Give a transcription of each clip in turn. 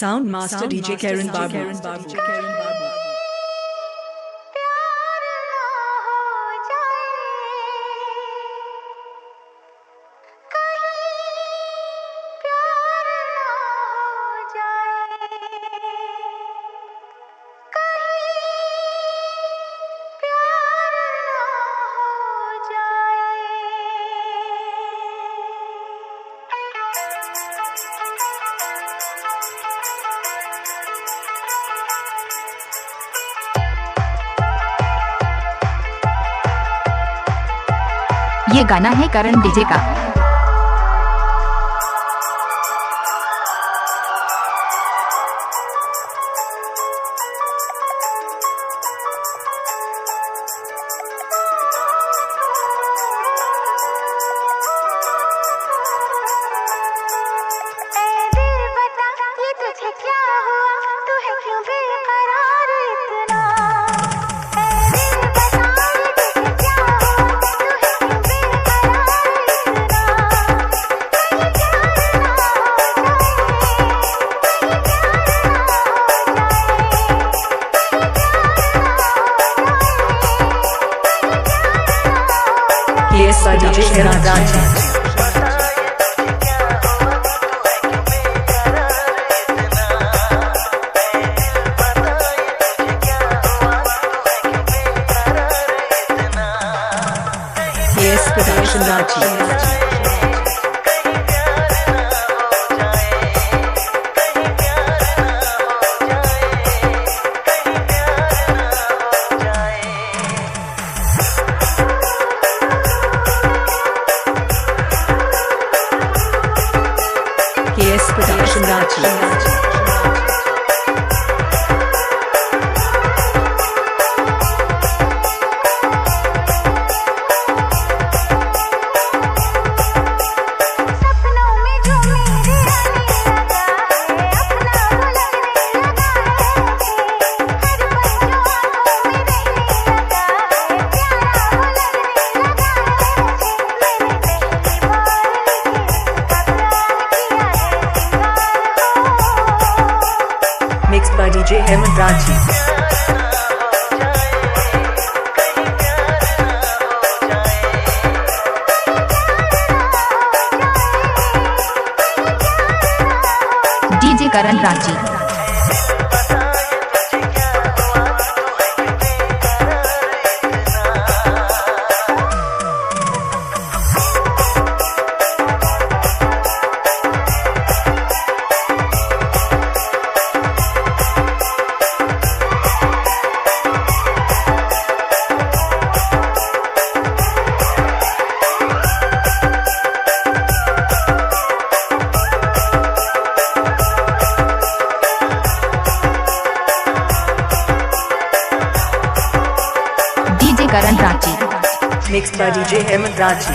Sound Master DJ Karan Babu. प्यार ना हो जाए कहीं, प्यार ना हो जाए कहीं, प्यार ना हो जाए। ये गाना है करण डीजे का। ऐ दिल बता ये तुझे क्या हुआ, तू है क्यों बेकरार इतना। ऐ दिल बता ये तुझे क्या हुआ, तू है क्यों बेकरार इतना। कहीं प्यार ना हो जाए, कहीं प्यार ना हो जाए, कहीं प्यार ना हो जाए, कहीं प्यार ना हो जाए। KS by DJ Hemant Ranchi. KS Production Ranchi. KS Production Ranchi. सपनों में जो मेरे आने लगा है, अपना वो लगने लगा है मुझे। हर पल जो आंखों में रहने लगा है, प्यारा वो लगने लगा है मुझे। मैंने पहली बार लेके उसका प्यार किया है सिंगार हो। Mixed by DJ Hemant Ranchi. DJ Karan Ranchi. DJ Karan Ranchi. Mixed by DJ Hemant Ranchi.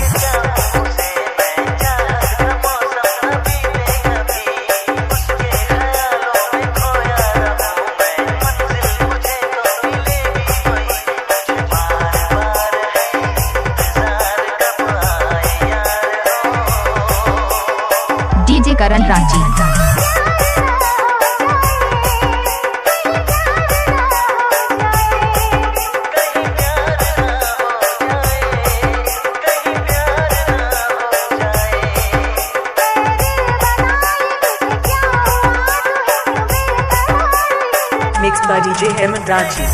DJ Karan Ranchi. Mixed by DJ Hemant Ranchi.